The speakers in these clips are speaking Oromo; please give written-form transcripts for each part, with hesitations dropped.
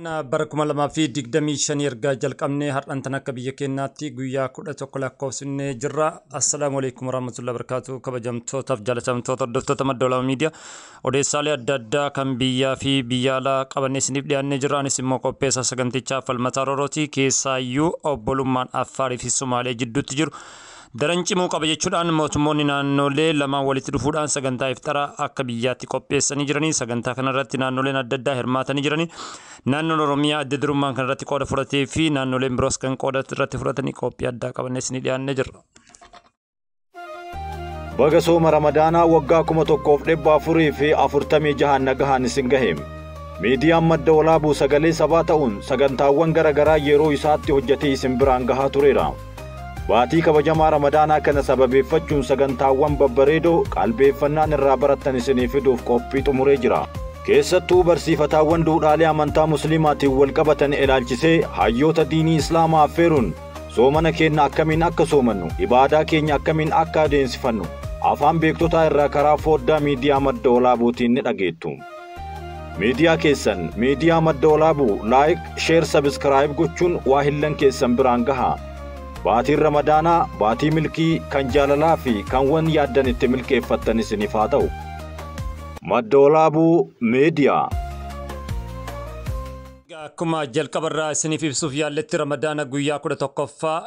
Bara 2025 ergaa jalqabnee har'aan tan akka biyya keenyaatti guyyaa 11 lakkoofsifnee jirra. Assalaamu alaikum warahmatullahi wabarakatuh. Kabajamtootaaf jaalatamtoota hordoftoota Madda Walaabuu Miidiyaa odeessaalee adda addaa kan biyyaa fi biyya alaa qabannee isiniif dhiyaannee jirra. Anis immoo qopheessaa sagantichaa Falmataa Roorooti. Keessaayyuu obbolummaan Affaarii fi Sumaalee jidduutti jiru daran cimuu qaba jechuudhaan mootummoonni naannolee lamaan walitti dhufuudhaan sagantaa ifxaraa akka biyyaatti qopheessanii jiranii. Sagantaa kanarratti naannoleen adda addaa hirmaatanii jiranii. Naannoon Oromiyaa adda durummaan kanarratti qooda fudhatee fi naannoleen biroos kan qooda irratti fudhatanii qophii addaa qabannee isinii dhiyaannee jirra. Baga sooma Ramadaanaa waggaa 1446 nagahaan isin gahe. Miidiyaan Madda Walaabuu sagalee sabaa ta'uun sagantaawwan gara garaa yeroo isaatti hojjetee isin biraan gahaa tureera. Baatii kabajamaa Ramadaanaa kana sababeeffachuun sagantaawwan babbareedoo qalbeeffannaan irraa barattan isinii fiduuf qophii xumuree jira. Keessattuu barsiifataawwan duudhaalee amantaa Musliimaatiin wal qabatan ilaalchisee hayyoota diinii Islaamaa affeeruun soomana keenya akkamiin akka soomannu, ibaadaa keenya akkamiin akka adeemsifannu afaan beektotaa irraa karaa foddaa miidiyaa Madda Walaabuutiin ni dhageettu. Miidiyaa keessan miidiyaa Madda Walaabuu like, share, subscribe gochuun waa hillan keessan biraan gaha. Baatiin Ramadaanaa baatii milkii kan jaalalaa fi kan wan yaaddan itti milkeeffattan isiniif haa ta'u. Madda Walaabuu Miidiyaa. Akkuma jalqabarraa isiniif ibsuuf yaalletti Ramadaana guyyaa 11ffaa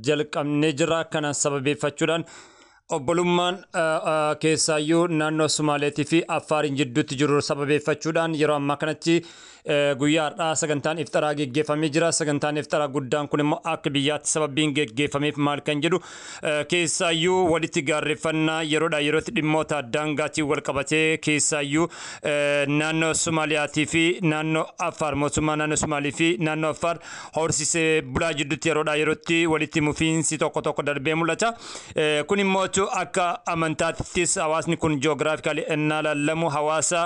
jalqabnee jirra. Kana sababeeffachuudhaan obbolummaan keessaayyuu naannoo Sumaaleetii fi Affaariin jidduutti jiru sababeeffachuudhaan yeroo ammaa kanatti guyyaa har'aa sagantaan ifxaraa geggeeffamee jira. Sagantaan ifxaraa guddaan kun immoo akka biyyaatti sababiin geggeeffameef maal kan jedhu keessaayyuu walitti gaarreeffannaa yeroodhaa yerootti dhimmoota daangaatiin wal qabatee keessaayyuu naannoo Sumaaliyaatii fi naannoo Affaar, mootummaa naannoo Sumaalii fi naannoo Affaar horsiisee bulaa jidduutti yeroodhaa yerootti walitti mufiinsi tokko tokko darbee mul'ata. Kun immoo akka amantaattis hawaasni kun ji'oogiraafikaalii ennaa laallamu hawaasa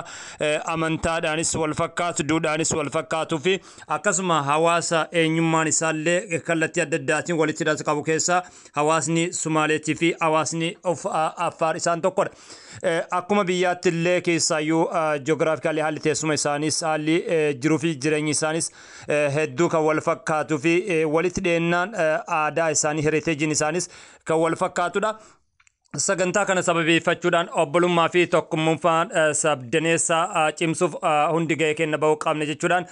amantaadhaanis wal fakkaatu, duudhaanis wal fakkaatuu fi akkasuma hawaasa eenyummaan isaallee kallattii adda addaatiin walitti hidhata qabu keessaa hawaasni Sumaaleetii fi hawaasni Affaar isaan tokkodha. Akkuma biyyaatti illee keessaayyuu ji'oogiraafikaalii haalli teessuma isaanis haalli jiruu fi jireenyi isaanis hedduu kan wal fakkaatuu fi walitti dhiyeennaan aadaa isaanii heriteejiin isaanis kan wal fakkaatudha. Sagantaa kana sababeeffachuudhaan obbolummaa fi tokkummaan sabdaneessaa cimsuuf hundi gahee kenna bahuu qabna jechuudhaan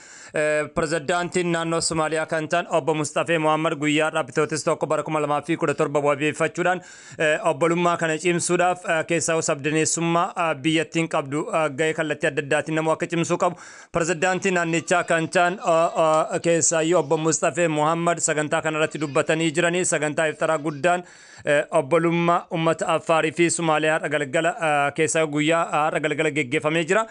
pirezidaantiin naannoo Somaaliyaa kan ta'an obbo Mustafee Mohammad guyyaa har'aa Bitootessa 1 bara 2017 wabeeffachuudhaan obbolummaa kana cimsuudhaaf keessaa sabdaneessummaa biyyattiin qabdu gahee kallattii adda addaatiin namuu akka cimsuu qabu pirezidaantiin naannichaa kan ta'an keessaayyuu obbo Mustafee Mohammad sagantaa kanarratti dubbatanii jiranii. Sagantaa iftaraa guddaan obbolummaa uummata Affaarii fi Sumaalee har'a galgala keessaa guyyaa har'a galgala geggeeffamee jira.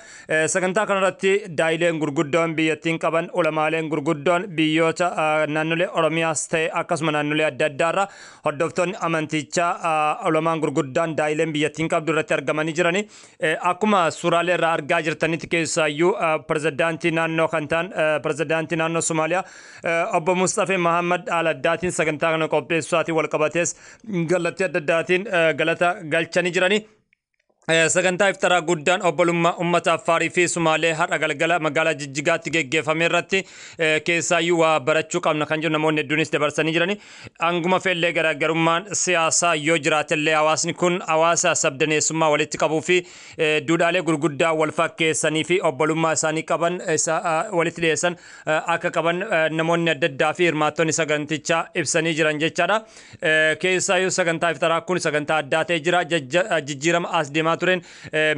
Sagantaa kanarratti daa'ileen gurguddoon biyyattiin qaban, ulamaaleen gurguddoon biyyoota naannolee Oromiyaas ta'e akkasuma naannolee adda addaarra hordoftoonni amantichaa ulamaan gurguddaan daa'ileen biyyattiin qabdu irratti argamanii jirani. Akkuma suuraalee irraa argaa jirtanitti keessaayyuu pirezidaantii naannoo kan ta'an pirezidaantii naannoo Somaaliyaa obbo Mustafee Mahammad haala addaatiin sagantaa kana qopheessuusaatiin wal qabatees kallattii adda addaatiin galata galchanii jirani. Sagantaa iftaraa guddaan obbolummaa uummata Affaarii fi Sumaalee har'a galgala magaalaa Jijjigaatti geggeeffame irratti keessaayyuu waa barachuu qabna kan jiru namoonni hedduunis dabarsanii jirani. Hanguma feellee garaagarummaan siyaasaa yoo jiraatellee hawaasni kun hawaasa sabdaneessummaa walitti qabuu fi duudhaalee gurguddaa wal fakkeessanii fi obbolummaa isaanii qaban walitti dhiyeessan akka qaban namoonni adda addaa fi hirmaattonni sagantichaa ibsanii jiran jechaadha. Keessaayyuu sagantaa iftaraa kun sagantaa addaa ta'ee jira. Jijjiirama as deemaa tureen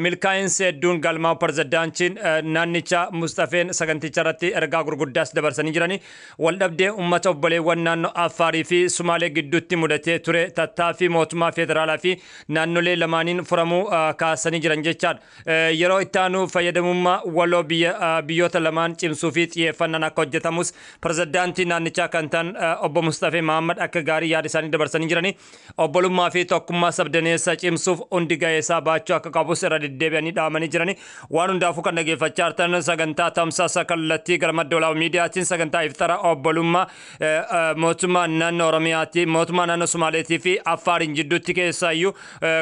milkaa'insi hedduun galmaa pirezidaantiin naannichaa Mustafeen saganticha irratti ergaa gurguddaas dabarsanii jirani. Waldhabdee uummata obboleewwan naannoo Affaarii fi Sumaalee gidduutti mudatee ture tattaaffii mootummaa federaalaa fi naannolee lamaaniin furamuu kaasanii jiran jechaadha. Yeroo itti aanu fayyadamummaa waloo biyyoota lamaan cimsuu fi xiyyeeffannaan akka hojjetamus pirezidaantii naannichaa kan ta'an obbo Mustafee Mahammad akka gaarii yaada isaanii dabarsanii jirani. Obbolummaa fi tokkummaa sabdaneessa cimsuuf hundi gahee isaa baachuu akka qabus irra deddeebi'anii dhaamanii jirani. Waan hundaafuu kan dhageeffachaa jirtan sagantaa tamsaasa kallattii gara Madda Walaabuu Miidiyaatiin sagantaa iftara obbolummaa mootummaa naannoo Oromiyaati, mootummaa naannoo Sumaaleetii fi Affaariin jidduutti keessaayyuu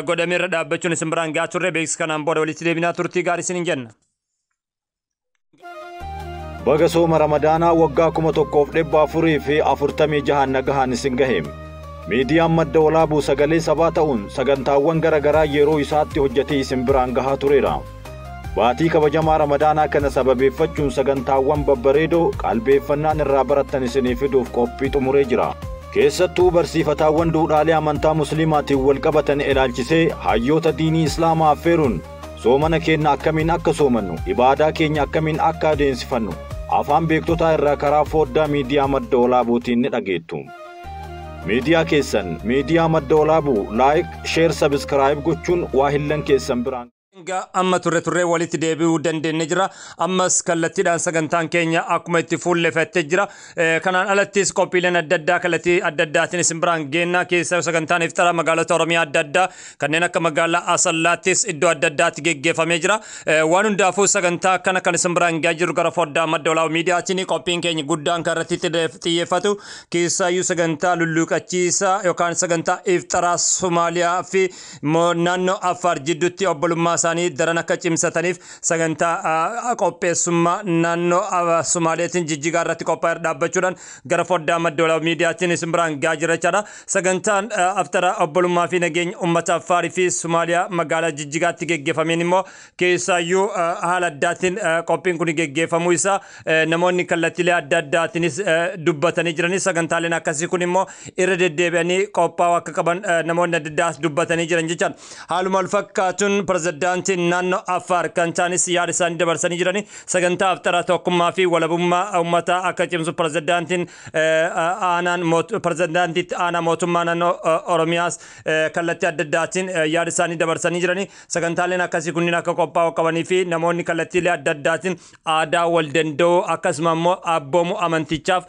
godhamee irra dhaabbachuun isin biraan gahaa turre. Beeksisa kanaan booda walitti deebinaa, turtii gaarii isiniin jenna. Baga sooma Ramadaanaa waggaa 1446 nagahaan isin gahe. Miidiyaan Madda Walaabuu sagalee sabaa ta'uun sagantaawwan gara garaa yeroo isaatti hojjetee isin biraan gahaa tureera. Baatii kabajamaa Ramadaanaa kana sababeeffachuun sagantaawwan babbareedoo qalbeeffannaan irraa barattan isinii fiduuf qophii xumuree jira. Keessattuu barsiifataawwan duudhaalee amantaa Musliimaatiin wal qabatan ilaalchisee hayyoota diinii Islaamaa affeeruun soomana keenya akkamiin akka soomannu, ibaadaa keenya akkamiin akka adeemsifannu afaan beektotaa irraa karaa foddaa miidiyaa Madda Walaabuutiin ni dhageettu. Miidiyaa keessan miidiyaa Madda Walaabuu like, share, subscribe gochuun waa hillan keessan biraan. Amma turre turree walitti deebi'uu dandeenye jira. Ammas kallattiidhaan sagantaan keenya akkuma itti fuulleffattee jira. Kanaan alattis qophiileen adda addaa kallattii adda addaatiin isin biraan geennaa keessa sagantaan iftaraa magaalota Oromiyaa adda addaa kanneen akka magaalaa Asallaattis iddoo adda addaatti geggeeffamee jira. Waan hundaafuu sagantaa kana kan isin biraan gahaa jiru gara foddaa Madda Walaabuu miidiyaatiin qophiin keenya guddaan kan irratti xiyyeeffatu keessaayyuu sagantaa lulluuqachiisaa yookaan sagantaa iftaraa Somaaliyaa fi naannoo Affaar jidduutti obbolummaa isaanii daran akka cimsataniif sagantaa qopheessummaa naannoo Somaaliitiin Jijjigaa irratti qophaa'e dhaabbachuudhaan gara foddaa Madda Walaabuu miidiyaatiin isin biraan gahaa jira jechaadha. Sagantaan aftara obbolummaa fi nageenya uummata Affaarii fi Somaaliyaa magaalaa Jijjigaatti geggeeffameen immoo keessaayyuu haala addaatiin qophiin kun geggeeffamuu isaa namoonni kallattiilee adda addaatiinis dubbatanii jiranii sagantaaleen akkasii kun immoo irra deddeebi'anii qophaa'uu akka qaban namoonni adda addaas dubbatanii jiran jechaadha. Haaluma wal fakkaatuun pirezidaantiin naannoo Affaar kan ta'anis yaada isaanii dabarsanii jiranii sagantaa aftaraa tokkummaa fi walabummaa uummataa akka cimsu pirezidaantiin aanaan pirezidaantiitti aanaa mootummaa naannoo Oromiyaas kallattii adda addaatiin yaada isaanii dabarsanii jiranii sagantaaleen akkasii kunniin akka qophaa'uu qabanii fi namoonni kallattiilee adda addaatiin aadaa wal danda'uu akkasuma immoo abboomuu amantichaaf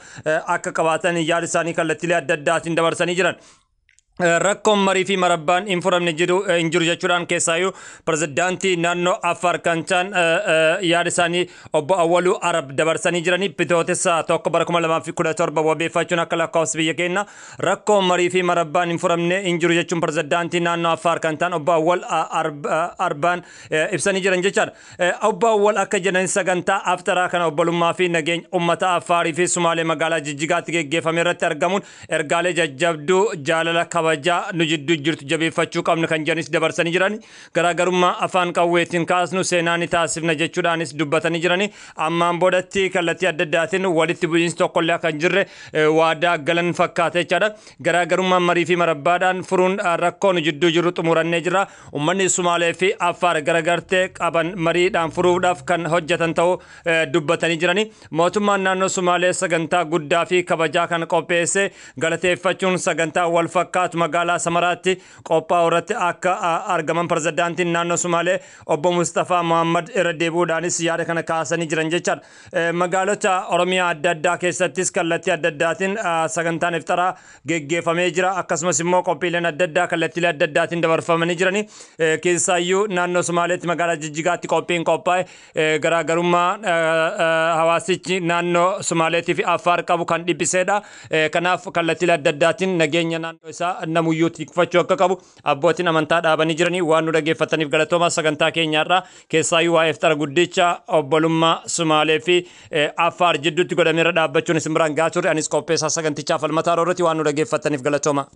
akka qabaatan yaada isaanii kallattiilee adda addaatiin dabarsanii jiran. Rakkoon marii fi marabbaan hin furamne jiru hin jiru jechuudhaan keessaayyuu pirezidaantii naannoo Affaar kan ta'an yaada isaanii obbo Awwaluu Arab dabarsanii jiranii bitootessa 1 bara 2017 wabeeffachuun akka lakkoofsa biyya keenya rakkoon marii fi marabbaan hin furamne hin jiru jechuun pirezidaantii naannoo Affaar kan ta'an obbo Awwal Arbaan ibsanii jiran jechaadha. Obbo Awwal akka jedhan sagantaa aftaraa kana obbolummaa fi nageenya uummata Affaarii fi Sumaalee magaalaa Jijjigaatti geggeeffame irratti argamuun ergaalee jajjabduu jaalala kabajaa nu jidduu jirtu jabeeffachuu qabnu kan jedhanis dabarsanii jiran garaagarummaa afaan qawweetiin kaasnu seenaa ni taasifna jechuudhaanis dubbatanii jirani. Ammaan boodatti kallattii adda addaatiin walitti bu'iinsi tokkollee akka hin jirre waadaa galan fakkaata jechaadha. Garaagarummaa marii fi marabbaadhaan furuun rakkoo nu jidduu jiru xumurannee jira. Uummanni Sumaalee fi Affaar garagartee qaban mariidhaan furuudhaaf kan hojjetan ta'uu dubbatanii jirani. Mootummaan naannoo Sumaalee sagantaa guddaa fi kabajaa kan qopheesse galateeffachuun sagantaa wal fakkaatu magaalaa Samaraatti qophaa'u irratti akka argaman pirezidaantiin naannoo Sumaalee obbo Mustafaa Mohammad irra deebi'uudhaanis yaada kana kaasanii jiran jechaadha. Magaalota Oromiyaa adda addaa keessattis kallattii adda addaatiin sagantaan iftaraa geggeeffamee jira. Akkasumas immoo qophiileen adda addaa kallattiilee adda addaatiin dabarfamanii jirani. Keessaayyuu naannoo Sumaaleetti magaalaa Jijjigaatti qophiin qophaa'e garaagarummaa hawaasichi naannoo Sumaaleetii fi Affaar qabu kan dhiphisedha. Kanaaf kallattiilee adda addaatiin nageenya naannoo isaa namuyyuu tikfachuu akka qabu abbootiin amantaa dhaabanii jiranii waan nu dhaggeeffataniif galatooma sagantaa keenyaarraa keessaayyuu waa'ee iftara guddicha obbolummaa Sumaalee fi Affaar jidduutti godhameerra dhaabbachuun isin biraan gahaa turre. Anis qopheessaa sagantichaa Falmataa Roorratti waan nu dhaggeeffataniif galatooma.